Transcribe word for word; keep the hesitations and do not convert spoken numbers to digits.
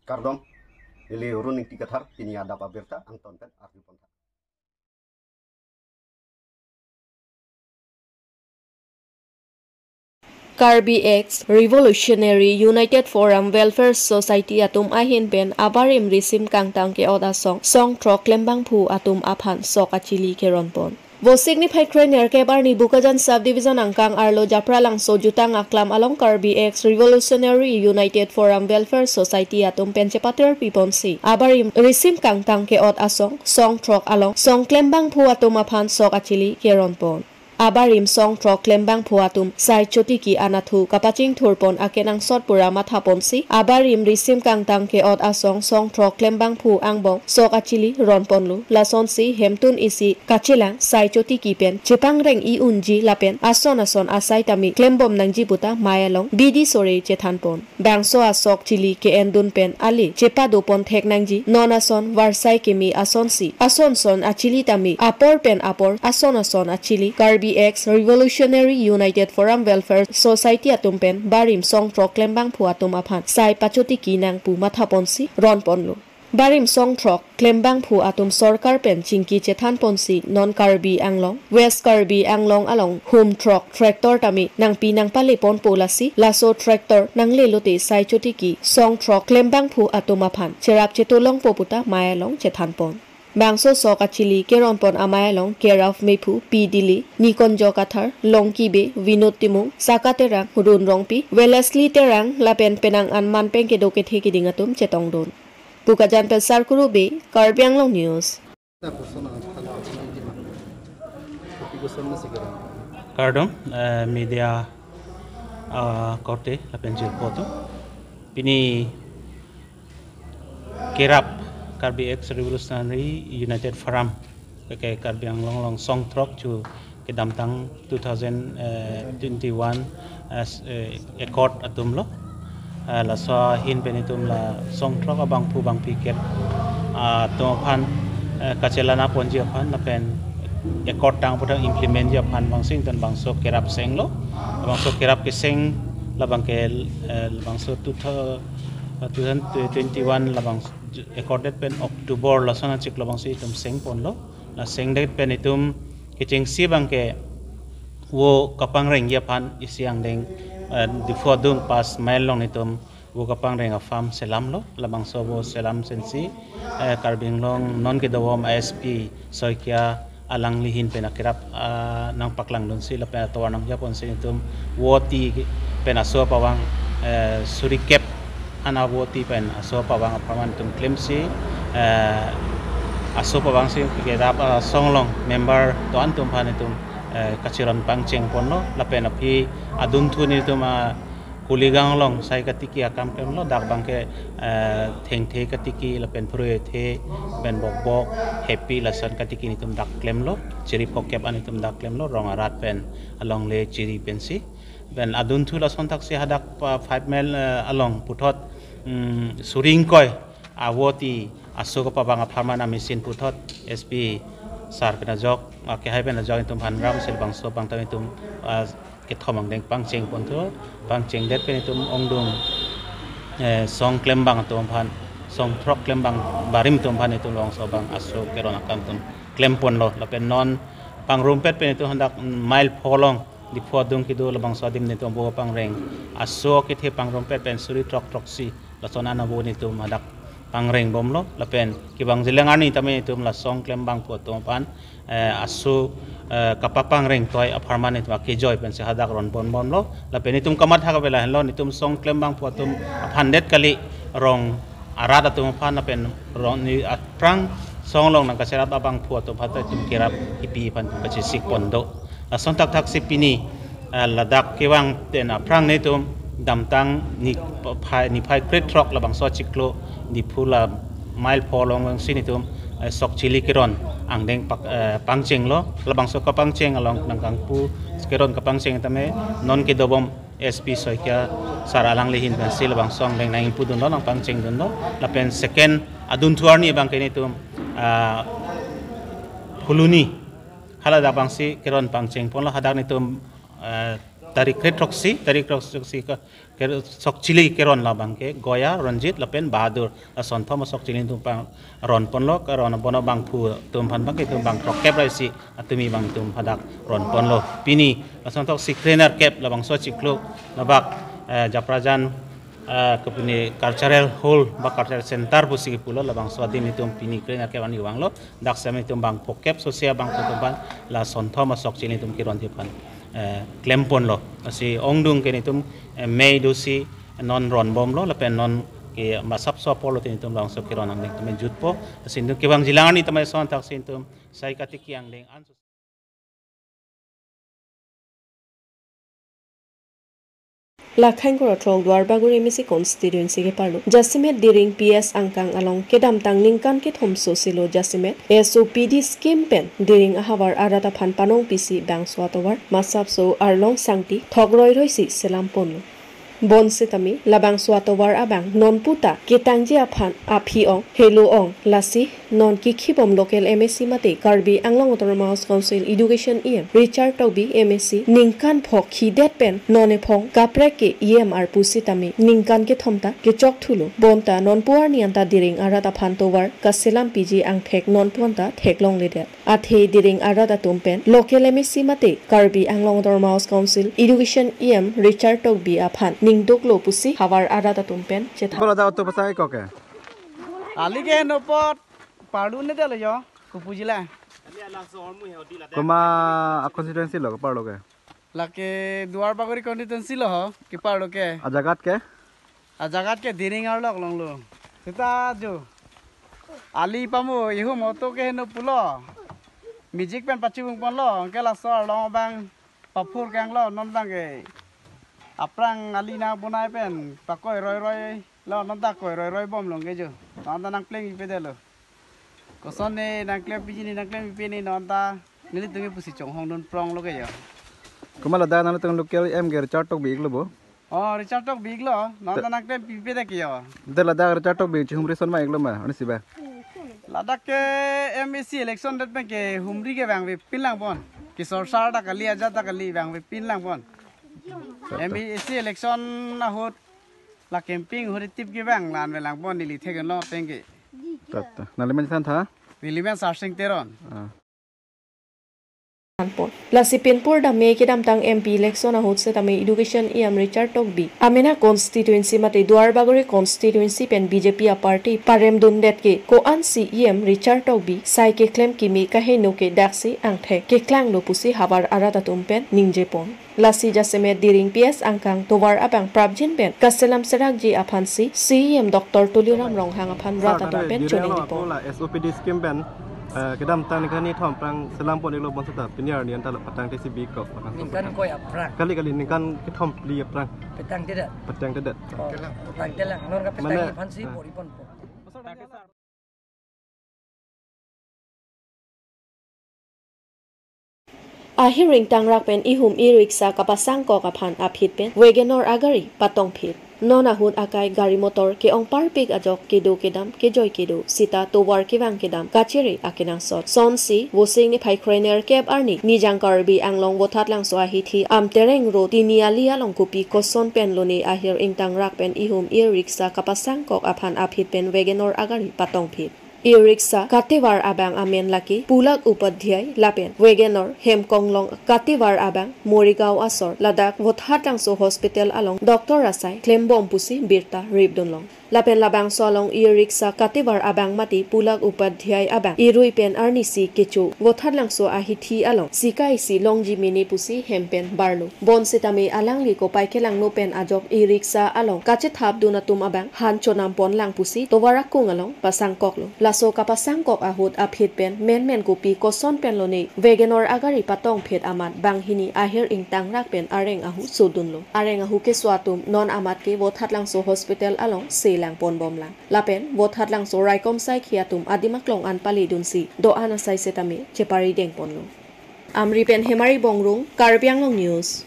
Kardom, neli Run Ingti Kathar, pini adap abirta angton pen arju pon tha. Karbi Ex Revolutionary United Forum Welfare Society atum ahin pen abarim risim kangtang ke-ot asong song throk klembangphu atum aphan sok achili keron pon. Vosik niphai kre nerkep arni Bokajan Subdivision angkang arlo Japralangso Jutang Aklam along Karbi Ex Revolutionary United Forum Welfare Society atum pen chepatir piponsi abarim risim kangtang ke-ot asong song throk along song klembangphu atum aphan sok achili keron pon. Abarim song throk klembangphu atum sai chotiki anatthu kapachingthur pon akenangsot pura matha ponsi abarim risim kangtang ke-ot asong song throk klembangphu angbong sok achili ron ponlo. Lasonsi hemtun isi kachelang sai chotiki pen chepangreng-i unji lapen ason ason asai tame klembom nangji puta mei along bidi sore chethan pon. Bangso asok chili ke-endun pen ale chepado pon thek nangji. Non ason varsai keme asonsi ason son achili tame apor pen apor ason ason achili Karbi Ex Revolutionary United Forum Welfare Society atum pen barim song throk klembangphu atum aphan sai pachotiki nang pu matha ponsi ron ponlo. Barim song throk klembangphu atum sorkar pen chingki chethan ponsi non Karbi Anglong, West Karbi Anglong along hum throk tractor tame nangpi nangpale ponpo lasi laso tractor nangle lote sai chotiki song throk klembangphu atum aphan cherap chetolongpo puta mei along chethan pon. Bangso sok achili keron pon amei along Keraf Mephu, P Dili, Nikonjo Kathar, Longki Bey, Vinod Timung, Saka Terang, Run Rongpi, Wellesley Terang lapen penang an man pen kedo kethe keding atum chetongdun. Bokajan pen Sarkuru Bey, Karbi Anglong News. Kardom, eh, media, ah, korte lapen jirpo atum. Pini kerap Karbi Ex Revolutionary United Forum, ke Karbi Anglong along song throk chu kedamtang two thousand twenty-one, eh, s-, eh, accord atum lo. Eh, laso ahin pen itum la song throk abangphu bangphi kep, ah, atum aphan, eh, kachelang ponji aphan lapen accord tang pu tang implement ji aphan bangsi ington bangso kerap seng lo. Bangso kerap keseng labang ke, eh, bangso two thou-, eh, two thousand twenty-one labang accorded pen October lason achiklo bangsi itum seng ponlo. La sengdet pen itum kechengsi abang ke vo kapangrengji aphan isi angdeng, eh, Diphu adung pas mile along itum vo kapangreng a-farm selamlo. Labangso vo selam sensi, eh, Karbi Anglong non kedobom S P Saikia alangli ahin pen akerap, ah, nangpaklangdunsi lapen atovar nangjaponsi itum vo ti pen aso pavang, eh, suri kep ana vo ti pen aso pavang apharman itum klemsi, eh, aso pavangsi kerap asong along member do-an atum aphan itum, eh, kacheron pangcheng ponlo lapen aphi adunthu nelitum a Kuligang along sai katiki akam klemlo, dak abang ke, eh, thengthe katiki lapen phurui the pen bokbok hepi lason katiki nelitum dak klemlo, chiri phokep an nelitum dak klemlo, rong arat pen alongle chiri pensi. Pen adunthu lason thaksi hadak pa five mile, eh, along puthot, mm, suri ingkoi a vo ti aso kapavang apharman a-machine puthot S P sir pen ajok, ah, kehai pen ajok itum aphan ram sil bangso pangtam itum, ah, kethom angdeng pangcheng ponthu, pangchengdet pen itum ongdung, eh, song klembang atum aphan, song throk klembang barim atum aphan itum bangso abang aso keron akam itum klem ponlo lapen non pangrumpet pen itum hadak mile pho along Diphu adung kedo labangso adim nelitum vo pangreng aso kethe pangrumpet pen suri throk throksi lason ana vo nelitum hadak pangreng bomlo lapen kevang jilang arni tame itum la song klembangphu atum aphan, eh, aso, eh, kapapangreng toi apharman itum akejoi pensi hadak ron pon bomlo lapen itum kamatha kave lahenlo, nelitum song klembangphu atum aphan det kali, rong arat atum aphan lapen rong ni aphrang song along nangkacherap abangphu atum aphan ta itum kerap kipi aphan itum kachesik pon do. Lason thakthaksi pini, eh, ladak kevang pen aphrang nelitum damtang ni phai, niphai krethrok labangso achiklo Diphu la mile pho along vangsi nelitum, eh, sok chili keron angdeng pak, eh, pangchenglo. Labangso kapangcheng along nangkangpu keron kapangcheng tame non kedobom S P Saikia sir alangli ahin pensi labangso angdeng nangkipu dunlo, nangpangcheng dunlo. Lapen second adunthu arni abang ke nelitum, ah, Phuloni haladak abangsi keron pangcheng ponlo, hadak nelitum, eh, Tarik kre throksi, tarik kre throksi ke, ke sok chili keron labang ke Goya, Ranjit lapen Bahadur. Asonthom asok chili atum pangron ponlo, keron bono bangphu atum aphan abang ke itum bang throkkep ra isi atumi abang itum hadak ron ponlo. Pini asonthom si krenerkep labangso chiklo labak, eh, Japrajan, eh, kopine cultural hall ba cultural center pusi pulo, labangso adim itum pini krenerkep arni vanglo. Dak sitame itum bang phokep sosia bangphu atum aphan la asonthom asok chili atum keronji aphan, eh, klem ponlo. Lasi ongdung ke netum, eh, mei dosi non ron bomlo lapen non ke masap so apor lo te netum labangso keron angdeng tame jutpo. Lasi netum kevangjilang arni tame asonthak si netum sai katiki angdeng an. Lakhain Korothong Duarbagori M A C constituency keparlo jasemet Diring P S angkang along kedamtang ningkan kethomso silo jasemet S O P D scheme pen Diring ahavar arat aphan panong pisi bangso atovar masapso arlong sangti thok roiroi si selam ponlo. Bonsitame labangso atovar abang nonputa ketangji aphan aphi ong helo ong, lasi non kikhibom local M A C mate Karbi Anglong Autonomous Council Education E M Richard Tokbi M A C ningkan phokhidet pen non ephong kaprek ke E M arpu sitame ningkan kethom ta kechokthulo. Bonta nonpu arni anta Diring arat aphan tovar kaselam piji angthek nonpu anta theklongledet. Athe Diring arat atum pen local M A C mate Karbi Anglong Autonomous Council Education E M Richard Tokbi aphan ningduklo pusi havar arat atum pen chethan. Kalau ada auto pasang iko ke? Ali ke no apot parlu ne delo yo, kupujila. Komat a constituency lo keparlo ke? Lake Duarbagori constituency lo ho, keparlo ke. Ajagat ke? Ajagat ke Diring arlok longlo. Seta jo. Ali pamu ihum auto ke heno pulo. Music pen pachung ponlo, ke laso arlong abang paphur kanglo, non abang ke. Aphrang ali nang bonai pen pakoi roiroi lo, non ta koi roiroi bomlo ke jo. Non ta nangpleng ipedetlo. Koson ne nangklem piji ne nangklem pipe ne non ta nelitum ke pusi chonghong dun pronglo ke yo. Komat ladak nanglitum local M ke Richard Tokbi iklo bo? Oh, Richard Tokbi iklo, non ta nangklem pipedet ke yo. De ladak Richard Tokbi chihumri son ma iklo ma, ani siba? Ladak ke M A C election det pen ke humri ke vangve pinlang pon. Kisor sar ta kali, ajat ta kali, vangve pinlang pon. M A C election ahut la campaign huri tip ke vang lan velang pon neli theklo tengke. Tata. Nangli men chethan tha? Neli men Sarsing Teron. Ah. Anpon. Lasi pinpur dame kedamtang M P election ahut setame Education E M Richard Tokbi amena constituency mate Duarbagori constituency pen B J P a party parem dundet ke ko-an si E M Richard Tokbi sai keklem kimi kaheno ke daksi angthek keklanglo pusi havar arat atum pen ningjepon. Lasi jasemet Diring P S angkang tovar abang prapjin pen kaselam serakji aphansi C E M Doctor Tuliram Ronghang aphan rat atum pen choningri pon. La S O P D scheme pen, eh, kedamtang ningkan ni thom aphrang selam pon iklo bonseta pini arni anta lo patang tesi bi kok patang. Ningkan koi aphrang? Kali kali ningkan kethom phli aphrang. Petang tidak? Petang tidak. Oh, petang tidak. Non ka petang mana, aphansi, eh, bor-i ponpo. Ahir ingtangrak pen ihum e-rickshaw kapasangkok aphan aphi pen Wagon R agari patongphit. Non ahut akai gari motor ke-ong parpik ajok kedo kedam kejoi kedo sita tovar kevang kedam kachere akenangsot. Sonsi Vosing niphai kre nerkep arni Nijang Karbi Anglong Vothatlangso ahithi Amtereng Road Tiniali along kopi koson pen lone ahir ingtangrak pen ihum e-rickshaw kapasangkok aphan aphi pen Wagon R agari patongphit. E-rickshaw katevar abang amen lake Pulak Upadhyay lapen Wagon R hem konglong katevar abang Morigaon asor ladak Vothatlangso hospital along doctor asai klembom pusi birta ripdunlong. Lapen labangso along e-rickshaw katevar abang mate Pulak Upadhyay abang irui pen arnisi kecho Vothatlangso ahithi along sika isi longji mene pusi hem pen barlo. Bonsitame alangli kopai kelangno pen ajok e-rickshaw along kachethapdun atum abang han chonam ponlang pusi tovar akung along pasangkoklo. Laso kapasangkok ahut aphi pen menmen kopi koson pen lone Wagon R agari patongphit amat banghini ahir ingtangrak pen areng ahu sodunlo. Areng ahu keso atum non amat ke Vothatlangso hospital along selang ponbomlang. Lapen Vothatlangso raikom saikhi atum adim aklong an palidunsi do-an asai setame cheparideng ponlo. Amri pen Hemari Bongrung, Karbi Anglong News.